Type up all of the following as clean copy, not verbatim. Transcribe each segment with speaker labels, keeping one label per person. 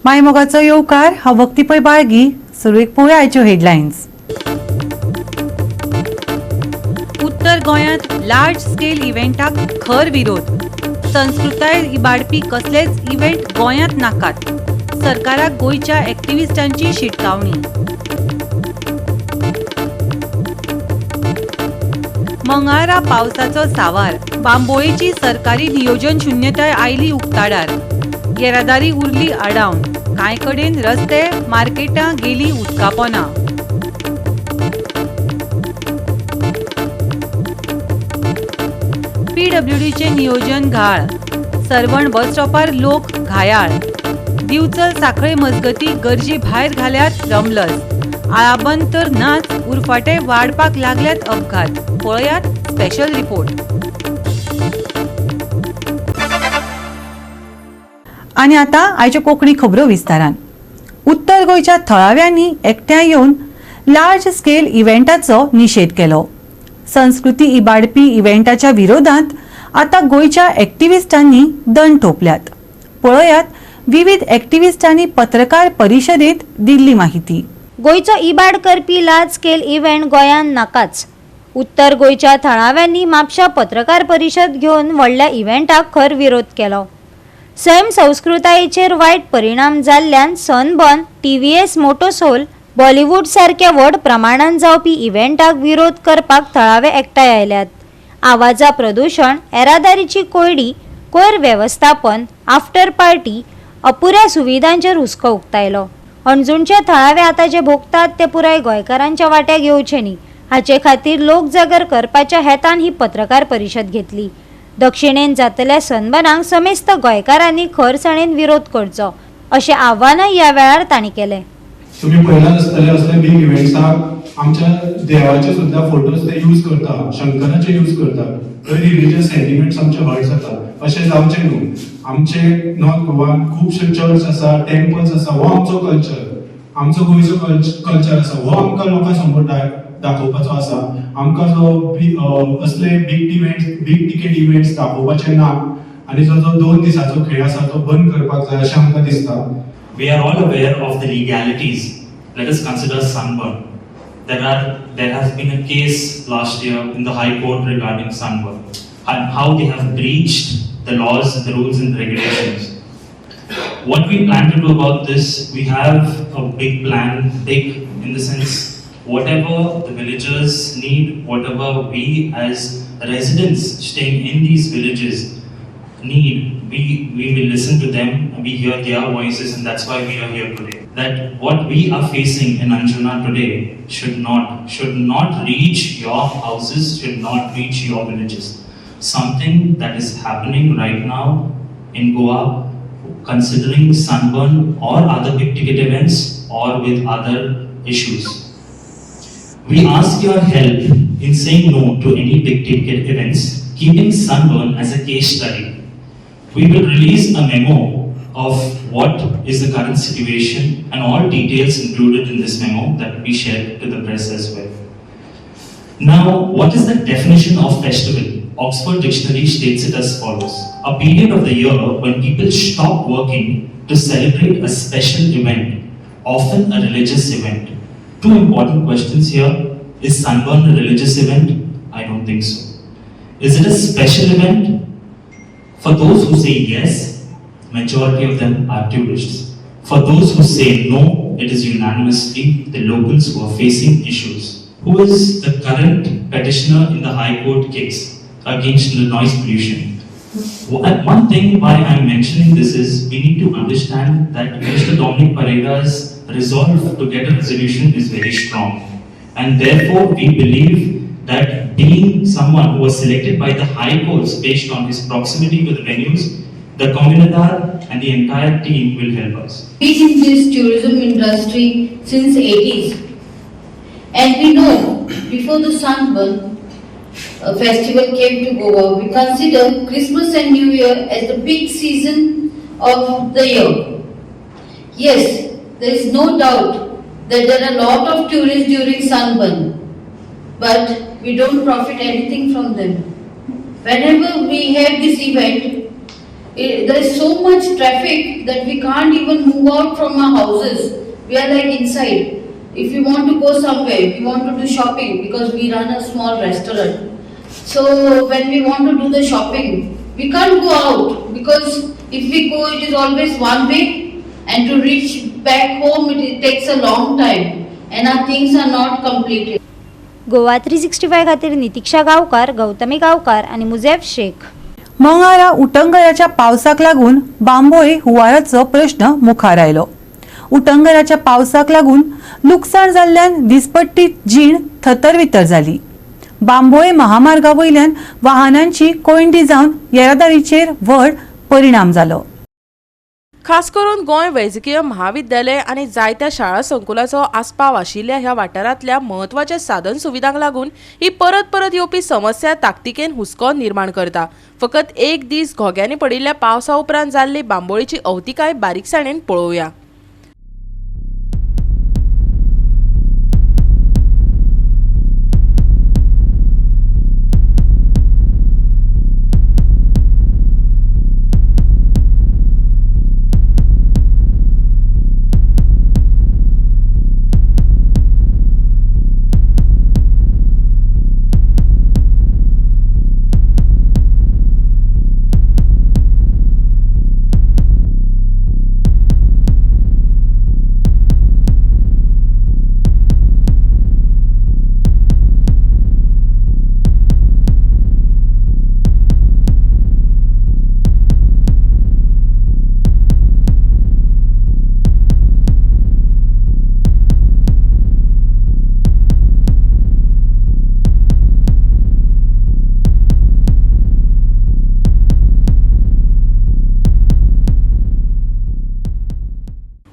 Speaker 1: मायमोगाचो येवकार. हांव वक्ती पै बाळगी. सुरवेक पळोवया आयच्यो हेडलायन्स. उत्तर गोंयांत लार्ज स्केल इव्हेंटाक खर विरोध. संस्कृताय इबाडपी कसलेच इव्हेंट गोंयांत नाकात. सरकाराक गोंयच्या एक्टिविस्टांची शिटकावणी. मंगळारा पावसाचो सावार. बांबोळेची सरकारी नियोजन शून्यताय आयली उक्ताडार. येरादारी उरली आडावन. कांय कडेन रस्ते मार्केटां गेली उदकापोना. पीडब्ल्यूडीचें नियोजन घाळ. सर्वण बस स्टॉपार लोक घायाळ. दिवचल साखळे मजगती गरजे भायर घाल्यात रमलस. आळाबंद तर नाच, उरफाटे वाडपाक लागल्यात अपघात. पळयात स्पेशल रिपोर्ट. आनी आतां आयच्यो कोंकणी खबरो विस्तारान. उत्तर गोंयच्या थळाव्यांनी एकठांय येवन लार्ज स्केल इव्हेंटाचो निशेध केलो. संस्कृती इबाडपी इव्हेंटाच्या विरोधात आतां गोंयच्या एक्टिविस्टांनी दंड ठोपल्यात. पळयात विविध एक्टिविस्टांनी पत्रकार परिशदेंत दिल्ली माहिती.
Speaker 2: गोंयचो इबाड करपी लार्ज स्केल इव्हेंट गोंयांत नाकाच. उत्तर गोंयच्या थळाव्यांनी म्हापशा पत्रकार परिशद घेवन व्हडल्या इव्हेंटाक खर विरोध केलो. सैम संस्कृतायेचेर वायट परिणाम जाल्ल्यान सनबर्न, टीव्हीएस मोटोसोल, बॉलिवूड सारक्या व्हड प्रमाणान जावपी इव्हेंटाक विरोध करपाक थळावे एकठांय आयल्यात. आवाजा प्रदुशण, येरादारीची कोंयडी, कोयर वेवस्थापन, आफ्टर पार्टी, अपुऱ्या सुविधांचेर हुस्को उक्तायलो. हणजूणचे थळावे आतां जे भोगतात ते पुराय गोंयकारांच्या वांट्याक येवचे न्ही हाचे खातीर लोकजागर करपाच्या हेतान ही पत्रकार परिशद घेतली. दक्षिणेन जातल्या सनबर्नाक समेस्त गोंयकारांनी खरसणेन विरोध करचो अशें आव्हानय ह्या वेळार तांणी केलें.
Speaker 3: तुम्ही पळयलाच आसतले, असले बीग इव्हेंट्साक आमच्या देवाचे सुद्धा फोटोज ते यूज करता, शंकराचे यूज करता. थंय रिलिजियस सेंटिमेंट्स आमचे हर्ट जाता. अशें जावचें न्हू. आमचे नॉर्थ गोवान खुबशे चर्च आसा, टेम्पल्स आसा. हो आमचो कल्चर, आमचो गोंयचो कल्चर आसा. हो आमकां लोकां समोर दाखोवपाचो आसा. आमकां जो असले big events, big ticket events दाखोवपाचे ना आनी जो जो 2 दिसाचो खेळ आसा तो बंद करपाक जाय अशें आमकां दिसता.
Speaker 4: We are all aware of the legalities. Let us consider Sunburn. There has been a case last year in the High Court regarding Sunburn and how they have breached the laws, the rules and regulations. What we plan to do about this, we have a big plan, big in the sense whatever the villagers need, whatever we as residents staying in these villages need, we will listen to them, we hear their voices, and that's why we are here today. That what we are facing in Anjuna today should not reach your houses, should not reach your villages. Something that is happening right now in Goa, considering Sunburn or other big ticket events or with other issues. We ask your help in saying no to any big ticket events, keeping Sunburn as a case study. We will release a memo of what is the current situation and all details included in this memo that will be shared to the press as well. Now, what is the definition of festival? Oxford Dictionary states it as follows: a period of the year when people stop working to celebrate a special event, often a religious event. Two important questions here. Is Sunburn a religious event? I don't think so. Is it a special event? For those who say yes, majority of them are tourists. For those who say no, it is unanimously the locals who are facing issues. Who is the current petitioner in the High Court case against the noise pollution? One thing why I'm mentioning this is we need to understand that Mr. Dominic Pereira's resolve to get a resolution is very strong. And therefore, we believe that being someone who was selected by the high courts based on his proximity to the venues, the Comunidad and the entire team will help us.
Speaker 5: Been in this tourism industry since 80s, and we know before the Sunburn festival came to Goa, we consider Christmas and New Year as the peak season of the year. Yes, there is no doubt that there are a lot of tourists during Sunburn, but we don't profit anything from them. Whenever we have this event, There is so much traffic that we can't even move out from our houses. We are like inside. If we want to go somewhere, we want to do shopping because we run a small restaurant. So when we want to do the shopping, we can't go out because if we go, it is always one way, and to reach back home, it takes a long time, and our things are not completed.
Speaker 2: Goa 365 खातीर नितिक्षा गांवकार, गौतमी गांवकार आनी मुजेफ शेख.
Speaker 1: मंगळारा उटंगराच्या पावसाक लागून बांबोळे हुंवाराचो प्रश्न मुखार आयलो. उटंगराच्या पावसाक लागून लुकसाण जाल्ल्यान दिसपट्टी जीण थतरवितर जाली. बांबोळे महामार्गा वयल्यान वाहनांची कोयंडी जावन येरादारीचेर व्हड परिणाम जालो.
Speaker 6: खास करून गोंय वैजकीय महाविद्यालय आनी जायत्या शाळा संकुलाचो आस्पाव आशिल्ल्या ह्या वाठारांतल्या म्हत्वाच्या साधन सुविधांक लागून ही परत परत येवपी समस्या ताकतिकेन हुस्को निर्माण करता. फकत एक दीस घोग्यांनी पडिल्ल्या पावसा उपरांत जाल्ली बांबोळीची अवतिकाय बारीकसाणेन पळोवया.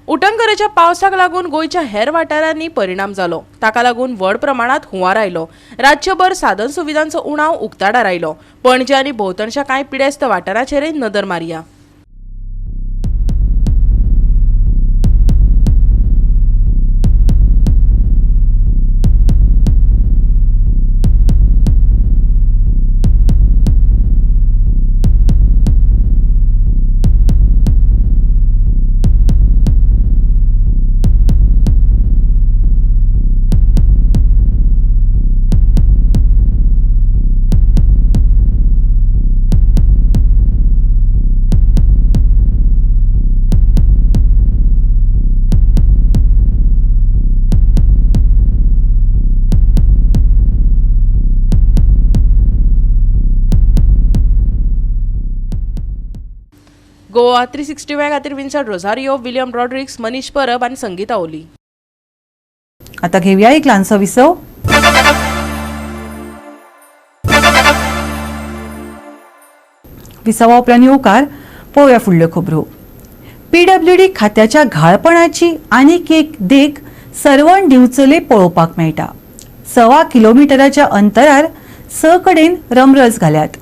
Speaker 6: उटंगराच्या पावसाक लागून गोंयच्या हेर वाठारांनी परिणाम जालो. ताका लागून व्हड प्रमाणांत हुंवार आयलो. राज्यभर साधन सुविधांचो उणाव उक्ताडार आयलो. पणजे आनी भोंवतणच्या कांय पिडेस्त वाठाराचेरय नदर मारया. गोवा 365 खातीर विन्संट रोझारियो, विलियम रॉड्रिक्स, मनीष परब आनी संगीता ओली.
Speaker 1: आता घेऊया एक ल्हानसो विसव. विसवा उपरांत येवकार. पळोवया फुडल्यो खबरो. पीडब्ल्यूडी खात्याच्या घाळपणाची आनीक एक देख सर्वण दिवचले पळोवपाक मेळटा. 1.25 किलोमिटराच्या अंतरार 6 कडेन रमरस घाल्यात.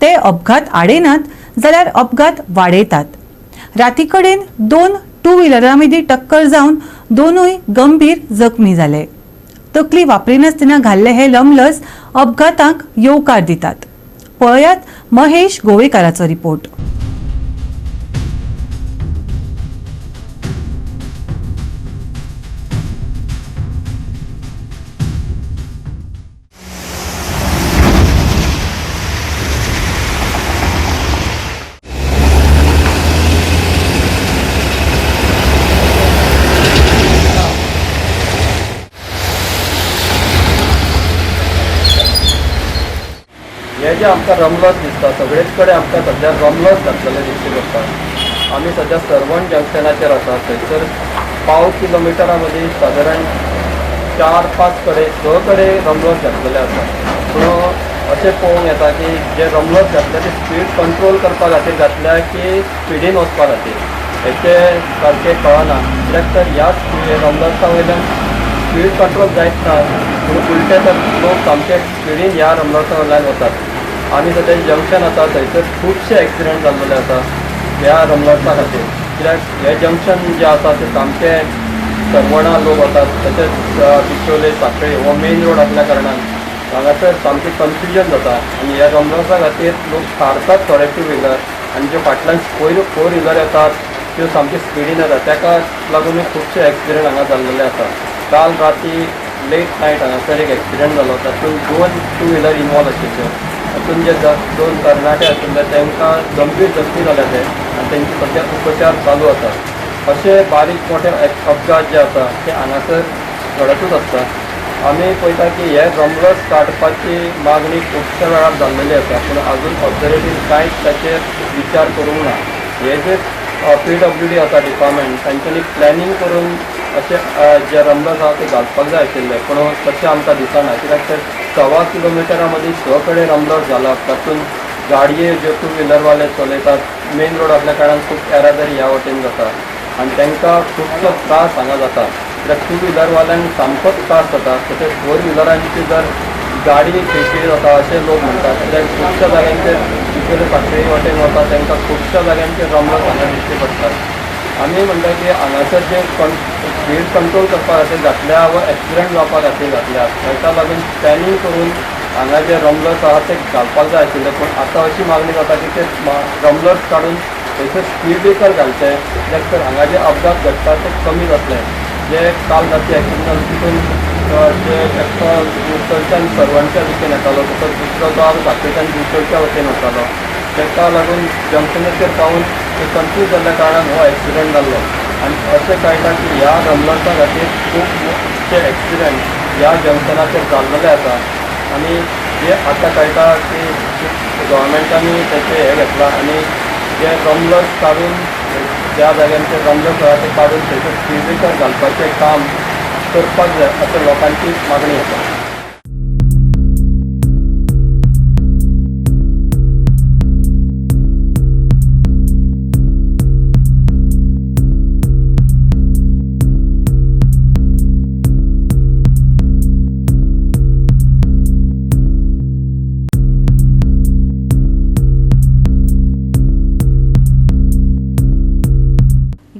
Speaker 1: ते अपघात आडयनात जाल्यार अपघात वाडयतात. राती कडेन 2 टू व्हिलरां मदीं टक्कर जावन दोनूय गंभीर जखमी जाले. तकली वापरिनासतना घाल्ले हे लमलस अपघातांक येवकार दितात. पळयात महेश गोवेकाराचो रिपोर्ट.
Speaker 7: हे जे आमकां रमलस दिसता सगळेच कडेन आमकां सद्या रमलस घातलेले दिश्टी पडटा. आमी सद्या सर्वण जंक्शनाचेर आसा. थंयसर 0.25 किलोमिटरा मदीं सादारण 4-5 कडेन 6 कडेन रमलस घातलेले आसा. पूण अशें पळोवंक येता की जे रमलस घातले ते स्पीड कंट्रोल करपा खातीर घातल्या की स्पिडीन वचपा खातीर हेचें सारकें कळना. कित्याक तर ह्या रमलसा वयल्यान स्पीड कंट्रोल जायत ना, पूण उलटे तर लोक सामके स्पिडीन ह्या रमलसा वयल्यान वतात. आमी सद्या जंक्शन आसा थंयसर खुबशे एक्सिडंट जाल्लेले आसा ह्या रमलसा खातीर. कित्याक हें जंक्शन जें आसा तें सामकें सर्वणा लोक वतात, तशेंच बिचोले साखळे हो मेन रोड आसल्या कारणान हांगासर सामकें कन्फ्युजन जाता आनी ह्या रमलसा खातीर लोक थारतात थोडे टू व्हिलर. आनी ज्यो फाटल्यान पयर फोर व्हिलर येतात त्यो सामक्यो स्पिडीन येतात, ताका लागूनय खुबशे एक्सिडंट हांगा जाल्लेले आसा. काल राती लेट नायट हांगासर एक एक्सिडंट जालो, तातूंत 2 टू व्हिलर इनवॉल्व आशिल्ले. तातूंत जे 2 तरणाटे आशिल्ले तांकां गंभीर जखमी जाले ते आनी तेंचे सद्या उपचार चालू आसा. अशे बारीक मोठे अपघात जे आसा ते हांगासर घडतूच आसता. आमी पळयता की हे रमलस काडपाची मागणी खुबश्या वेळार जाल्लेली आसा, पूण आजून ऑथॉरिटीन कांयच ताचेर विचार करूंक ना. हे जे PWD आसा डिपार्टमेंट, तांच्यांनी प्लॅनिंग करून अशे जे रमलस आसा ते घालपाक जाय आशिल्ले, पूण तशें आमकां दिसना. कित्याक तर 1.25 किलोमिटरा मदीं 6 कडेन रमलस घालप, तातूंत गाडये ज्यो टू व्हिलरवाले चलयतात, मेन रोड आसल्या कारणान खूब येरादारी ह्या वटेन जाता आनी तांकां खुबसो त्रास हांगा जाता. कित्याक टू व्हिलरवाल्यांक सामकोच त्रास जाता, तशेंच फोर व्हिलरांची जर गाडी खिळखिळी जाता अशें लोक म्हणटात. कित्याक खुबश्या जाग्यांचेर बिचोले साखळी वटेन वता तांकां खुबश्या जाग्यांचेर रमलस हांगा दिश्टी पडटात. आमी म्हणटा की हांगासर जे स्पीड कंट्रोल करपा खातीर घातल्या वा एक्सिडंट जावपा खातीर घातल्या, ताका लागून प्लॅनिंग करून हांगा जे रमलस आहा ते घालपाक जाय आशिल्ले, पूण आतां अशी मागणी जाता की ते रमलस काडून थंयसर स्पीड ब्रेकर घालचे, कित्याक तर हांगा जे अपघात घडटा ते कमी जातले. जे काल राती एक्सिडंट जालो तितून जे एकटो दिवचलच्यान सर्वणच्या दिकेन येतालो, तसोच दुसरो तो आसा साखळेच्यान दिवचलच्या वटेन वतालो. ताका लागून जंक्शनाचेर पावून ते कन्फ्यूज जाल्ल्या कारणान हो एक्सिडंट जाल्लो. आनी अशें कळटा की ह्या रमलसा खातीर खुबशे एक्सिडंट ह्या जंक्शनाचेर जाल्लेले आसा. आनी जे आतां कळटा की गव्हर्मेंटांनी तेचें हें घेतलां आनी जे रमलस काडून ज्या जाग्यांचेर रमलस आसा ते काडून थंयसर स्पीड ब्रेकर घालपाचें काम करपाक जाय अशें लोकांची मागणी आसा.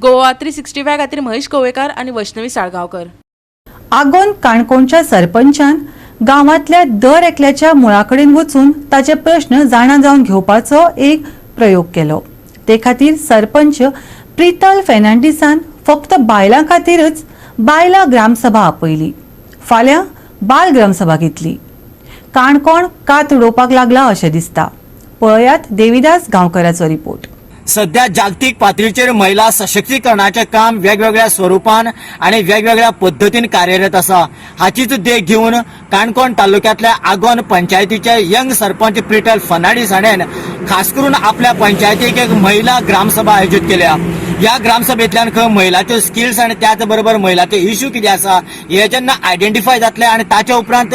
Speaker 6: गोवा 365 खातीर महेश गोवेकार आनी वैष्णवी साळगांवकर.
Speaker 1: आगोंद काणकोणच्या सरपंचान गांवांतल्या दर एकल्याच्या मुळा कडेन वचून ताचे प्रश्न जाणा जावन घेवपाचो एक प्रयोग केलो. ते खातीर सरपंच प्रितल फेर्नांडीसान फक्त बायलां खातीरच बायलां ग्रामसभा आपयली. फाल्यां बाल ग्रामसभा घेतली. काणकोण कात उडोवपाक लागला अशें दिसता. पळयात देविदास गांवकराचो रिपोर्ट.
Speaker 8: सध्या जागतीक पातळीचेर महिला सशक्तीकरणाचें काम वेगवेगळ्या स्वरुपान आनी वेगवेगळ्या पद्दतीन कार्यरत आसा. हाचीच देख घेवन काणकोण तालुक्यांतल्या आगोंद पंचायतीचे यंग सरपंच प्रिटल फर्नांडीस हाणें खास करून आपल्या पंचायतीक एक महिला ग्रामसभा आयोजीत केल्या. ह्या ग्रामसभेंतल्यान खंय महिलाच्यो स्किल्स आनी त्याच बरोबर महिलाचे इश्यू कितें आसा हे जेन्ना आयडेंटिफाय जातले आनी ताच्या उपरांत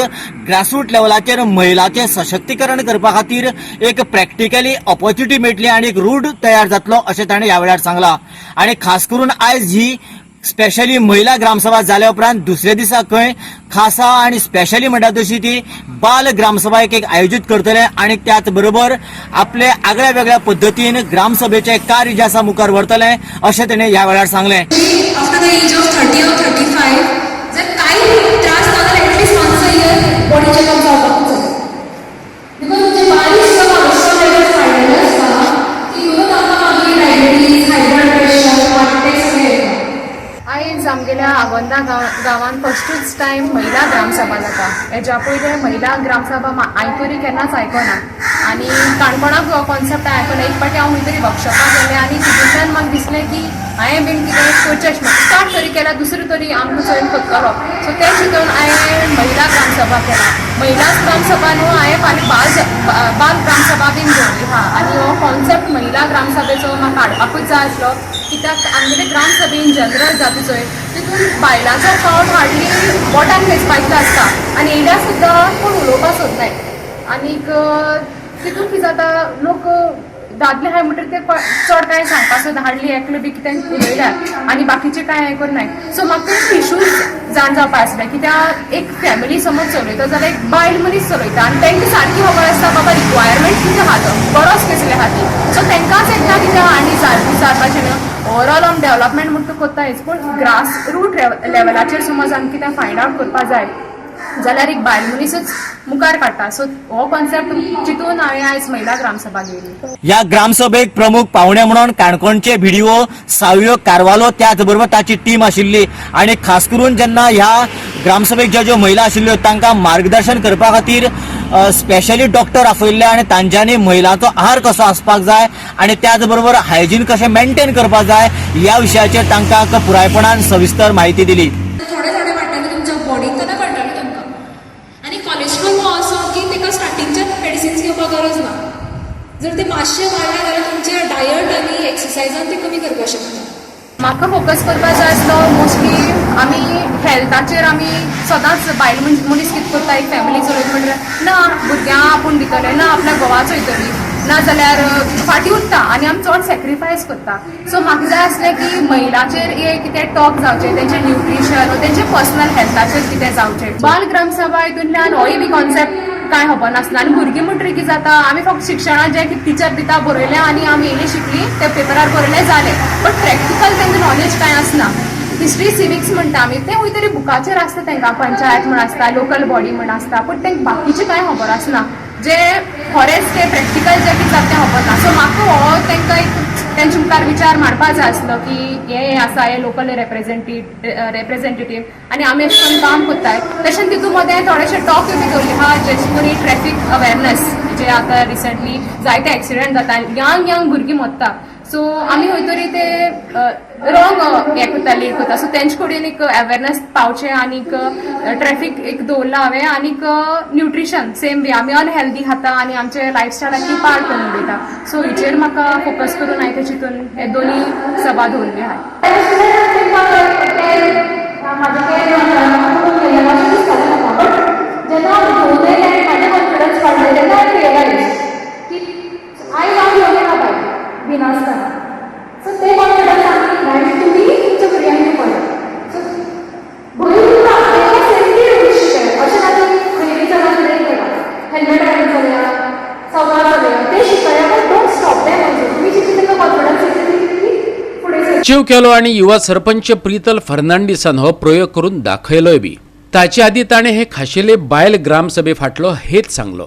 Speaker 8: ग्रासरूट लेवलाचेर महिलाचें सशक्तीकरण करपा खातीर एक प्रॅक्टिकली ऑपॉर्च्युनिटी मेळटली आनी एक रूट तयार जातलो अशें ताणें ह्या वेळार सांगलां. आनी खास करून आयज ही स्पेशली महिला ग्रामसभा जाल्या उपरांत दुसऱ्या दिसा खंय खासा आनी स्पेशली म्हणटा तशी ती बाल ग्रामसभा एक आयोजीत करतले आनी त्याच बरोबर आपले आगळ्या वेगळ्या पद्दतीन ग्रामसभेचें कार्य जें आसा मुखार व्हरतले अशें तेणें ह्या वेळार सांगलें.
Speaker 9: After the age of 30 or 35, जर काही त्रास ना जाल्यार at least once a year body checkup जावपाक जाय. Because म्हणजे बारीक सुद्दां कोलेस्ट्रॉल लेवल्स वाडलेले आसता तितूनच आमकां मागीर diabetes, high blood pressure, heart attack सगळें येता.
Speaker 10: आयज आमगेल्या आगोंदा गांवांत फस्टूच टायम महिला ग्रामसभा जाता. हेज्या पयलीं महिला ग्रामसभा हांवें तरी केन्नाच आयकना आनी काणकोणाक हो कॉन्सेप्ट हांवें आयकना. एक फावटी हांव खंय तरी वर्कशॉपाक गेलें आनी तितूंतल्यान म्हाका दिसलें की हांवें बीन कितें करचें स्टार्ट तरी केल्यार दुसरो तरी आमकां जॉयन करतलो. सो तें चिंतून हांवें महिला ग्रामसभा केला. महिला ग्रामसभा न्हू, हांवें फाल्यां बाल ग्रामसभा बीन दवरली आहा. आनी हो कॉन्सेप्ट महिला ग्रामसभेचो म्हाका हाडपाकूच जाय आसलो, कित्याक आमगेले ग्रामसभे इन जनरल जाता चोय तितून बायलांचो कावंट हार्डली बोटान मेजपा इतलो आसता आनी येयल्यार सुद्दां कोण उलोवपाक सोदनाय. आनीक तितून कितें जाता, लोक दादले आहाय म्हणटकीर ते चड कांय सांगपाक सोदना, हार्डली एकलो बी कितें उलयल्यार आनी बाकीचे कांय हें करनाय. सो म्हाका ते इशूज जाण जावपा आसले, कित्याक एक फॅमिली समज चलयता जाल्यार एक बायल मनीस चलयता आनी तांकां सारकी खबर आसता बाबा रिक्वायरमेंट कितें आहा, तो गरज कसली आहा ती. सो तांकांच एकदां कितें आनी विचारपाचें न्हू. ओवरऑल आमी डेवलपमेंट म्हण तूं करतायच, पूण ग्रास रूट लेवलाचेर समज आमी कितें फायंड आवट करपा जाय. जाल्यार एक बायल मनीसच मुखार काडटा. सो हो कॉन्सेप्ट चिंतून हांवें आयज महिला ग्रामसभा घेयली.
Speaker 8: ह्या ग्रामसभेक प्रमुख पावणे म्हणून काणकोणचे बीडीओ सावियो कार्वालो त्याच बरोबर ताची टीम आशिल्ली आनी खास करून जेन्ना ह्या ग्रामसभेक ज्यो ज्यो महिला आशिल्ल्यो तांकां मार्गदर्शन करपा खातीर स्पेशली डॉक्टर आपयल्ले आनी तांच्यांनी महिलांचो आहार कसो आसपाक जाय आनी त्याच बरोबर हायजीन कशें मेंटेन करपाक जाय ह्या विशयाचेर तांकां पुरायपणान सविस्तर म्हायती दिली.
Speaker 9: थोडे थोडे वाडटले तुमच्या बॉडीन तेन्ना कळटलें तुमकां. आनी कॉलेस्ट्रॉल हो असो की ताका स्टार्टिंगच्यान मेडिसिन्स घेवपाक गरज ना. जर ते मातशें वाडलें जाल्यार तुमचे डायट आनी एक्सरसायजान ते कमी करपाक शकता.
Speaker 10: म्हाका फोकस करपाक जाय आसलो मोस्टली आमी हेल्थाचेर. आमी सदांच बायल मनीस कितें करता, एक फॅमिली चलयता म्हणल्यार ना भुरग्यांक आपूण दितलें, ना आपल्या घोवाच वयतली, ना जाल्यार फाटीं उरता आनी आमी चड सॅक्रिफायस करता. सो म्हाका जाय आसलें की महिलाचेर एक कितें टॉक जावचें, तेंचें न्युट्रिशन वा तेंचें पर्सनल हेल्थाचेर कितें जावचें. बाल ग्रामसभा हितूंतल्यान होय बी कॉन्सेप्ट कांय खबर नासना. आनी भुरगीं म्हणटकीर कितें जाता, आमी फक्त शिक्षणाक जें कितें टिचर दिता बरयलें आनी आमी येयलीं शिकलीं, ते पेपरार बरयलें जालें, बट प्रॅक्टिकल तेंकां नॉलेज कांय आसना. हिस्ट्री सिविक्स म्हणटा आमी, तें खंय तरी बुकाचेर आसता तेंकां, पंचायत म्हण आसता, लोकल बॉडी म्हण आसता, पूण तेंकां बाकीचें कांय खबर आसना, जे खरेंच ते प्रॅक्टिकल जें कितें जाता तें खबर ना. सो म्हाका हो तेंकां एक तेंच्या मुखार विचार मांडपा जाय आसलो की हें हें आसा, हें लोकल रेप्रेझेंटेटीव आनी आमी अशें करून काम करताय. तशेंच तितून मदें थोडेशे टॉक बी दवरले आहा, जशें करून ट्रॅफीक अवेरनस, जे आतां रिसंटली जायते एक्सिडंट जाता, यंग यंग भुरगीं मरता. सो आमी खंय तरी ते रॉंग हें करता, लीड करता. सो तेंचे कडेन एक अवेरनस पावचें आनीक ट्रॅफीक एक दवरलां हांवें. आनीक न्युट्रिशन सेम वे, आमी अनहेल्दी खाता आनी आमचे लायफस्टायलाक पाड करून उडयता. सो हिचेर म्हाका फोकस करून हांवें ते चिंतून हे दोनी सभा दवरली आहात.
Speaker 9: जेन्ना हांव घेवन येयलें आनी म्हाजें कॉन्फिडन्स वाडलें तेन्ना हांवें रियलायज की आयज हांव घेवन येना बायक भिनासतना. सो ते कॉन्फिडन्स आमी आनी तुमी तुमच्या भुरग्यांक दिवपाक जाय. सो भंय उरता, तांकां सेफ्टी शिकय. अशें ना की खंय चला कितेंय करा, हेल्मेट घालून चलया, सावकाश चलया, ते शिकया, but don't stop them also. तुमी जितली तांकां कॉन्फिडन्स दितली तितली फुडें सरतली.
Speaker 11: अचीव केलो आनी युवा सरपंच प्रीतल फर्नांडीसान हो प्रयोग करून दाखयलोय बी. ताचे आदी ताणें हे खाशेले बायल ग्रामसभे फाटलो हेत सांगलो.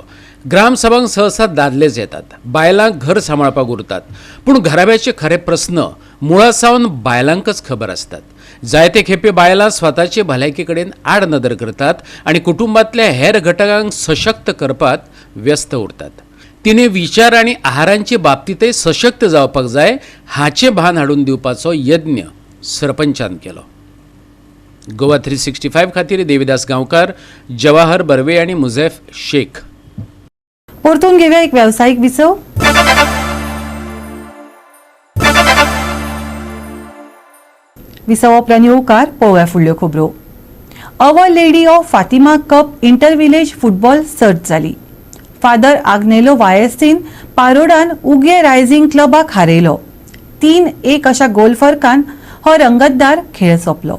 Speaker 11: ग्रामसभांक सहसा दादलेच येतात, बायलांक घर सांबाळपाक उरतात, पूण घराब्याचे खरे प्रस्न मुळा सावन बायलांकच खबर आसतात. जायते खेपे बायलां स्वताचे भलायके कडेन आड नदर करतात आनी कुटुंबांतल्या हेर घटकांक सशक्त करपात व्यस्त उरतात. तिणें विचार आनी आहारांचे बाबतींतय सशक्त जावपाक जाय हाचें भान हाडून दिवपाचो यत्न सरपंचान केलो. गोवा 365 खातीर देविदास गांवकार, जवाहर बर्वे आनी मुझेफ शेख.
Speaker 1: परतून घेवया एक वेवसायीक विसव. विसवा उपरांत येवकार. पळोवया फुडल्यो खबरो. Our Lady of Fatima Cup inter village football सर्त जाली. फादर आग्नेलो वायएससीन पारोडान उगे रायझिंग क्लबाक हारयलो. 3-1 अशा गोल फरकान हो रंगतदार खेळ सोंपलो.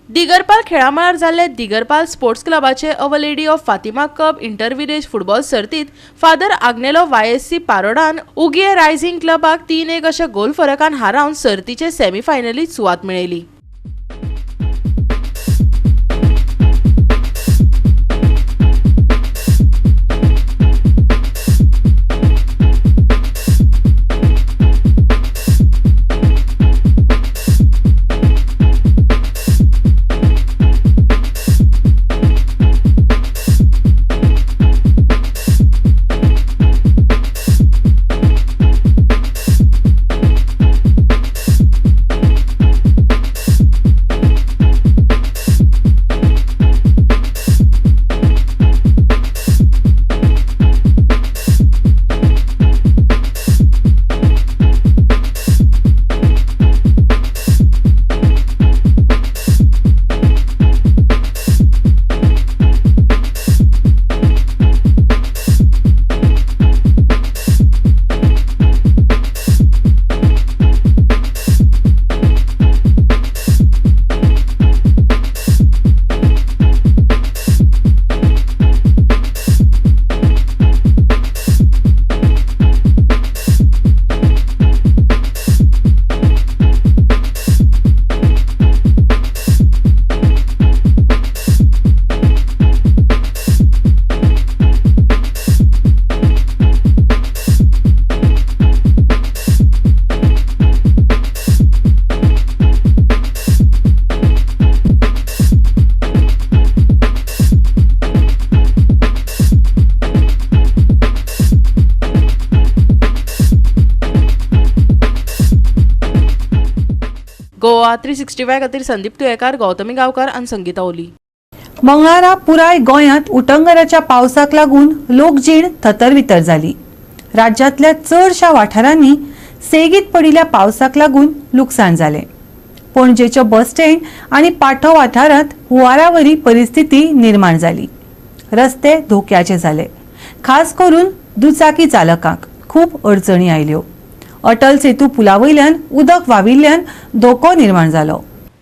Speaker 6: दिगरपाल खेळामळार जाल्ले दिगरपाल स्पोर्ट्स क्लबाचे Our Lady of Fatima Cup inter village football सर्तीत फादर आग्नेलो वायएससी पारोडान उगिये रायझिंग क्लबाक 3-1 अशा गोल फरकान हारावन सर्तीचे सेमीफायनलीत सुवात मेळयली. गोवा 365 खातीर संदीप तुयेकार, गौतमी गांवकार आनी संगीता ओली.
Speaker 1: मंगळारा पुराय गोंयांत उटंगराच्या पावसाक लागून लोकजीण थतरवितर जाली. राज्यांतल्या चडशा वाठारांनी सेगीत पडिल्ल्या पावसाक लागून लुकसाण जालें. पणजेच्यो बस स्टँड आनी पाठो वाठारांत हुंवारावरी परिस्थिती निर्माण जाली. रस्ते धोक्याचे जाले. खास करून दुचाकी चालकांक खूब अडचणी आयल्यो. अटल सेतू पुला वयल्यान उदक व्हांविल्ल्यान धोको निर्माण जालो.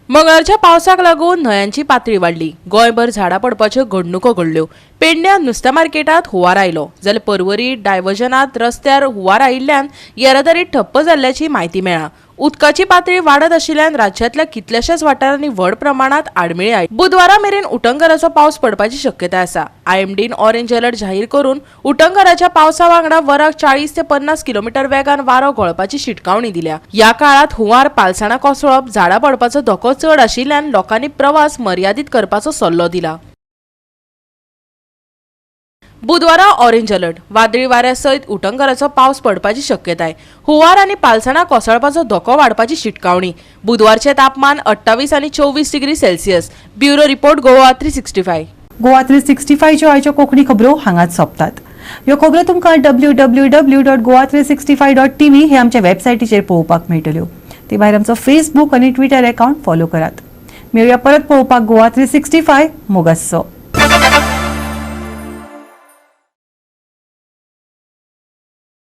Speaker 6: मंगळारच्या पावसाक लागून न्हंयांची पातळी वाडली. गोंयभर झाडां पडपाच्यो घडणुको घडल्यो. पेडण्यां नुस्त्या मार्केटांत हुंवार आयलो, जाल्यार परवरी डायवर्जनात रस्त्यार हुंवार आयिल्ल्यान येरादारी ठप्प जाल्ल्याची म्हायती मेळ्ळा. उदकाची पातळी वाडत आशिल्ल्यान राज्यांतल्या कितल्याशाच वाठारांनी व्हड प्रमाणात आडमेळी आयली. बुधवारा मेरेन उटंगराचो पावस पडपाची शक्यताय आसा. आयएमडीन ऑरेंज अलर्ट जाहीर करून उटंगराच्या पावसा वांगडा वराक 40 ते 50 किलोमिटर वेगान वारो घोळपाची शिटकावणी दिल्या. ह्या काळात हुंवार, पालसणां कोसळप, झाडां पडपाचो धोको चड आशिल्ल्यान लोकांनी प्रवास मर्यादीत करपाचो सल्लो दिला. बुधवारा ऑरेंज अलर्ट. वादळी वाऱ्या सयत उटंगराचो पावस पडपाची शक्यताय. हुंवार आनी पालसणां कोसळपाचो धोको वाडपाची शिटकावणी. बुधवारचें तापमान 28 आनी 24 degree Celsius. Bureau report, Goa 365.
Speaker 1: Goa 365च्यो आयच्यो कोंकणी खबरो हांगाच सोंपतात. ह्यो खबरो तुमकां www.goa365.tv हे आमच्या वेबसायटीचेर पळोवपाक मेळटल्यो. ते भायर आमचो फेसबूक आनी ट्विटर अकाउंट फॉलो करात. मेळुया परत पळोवपाक गोवा 365. मोगासो.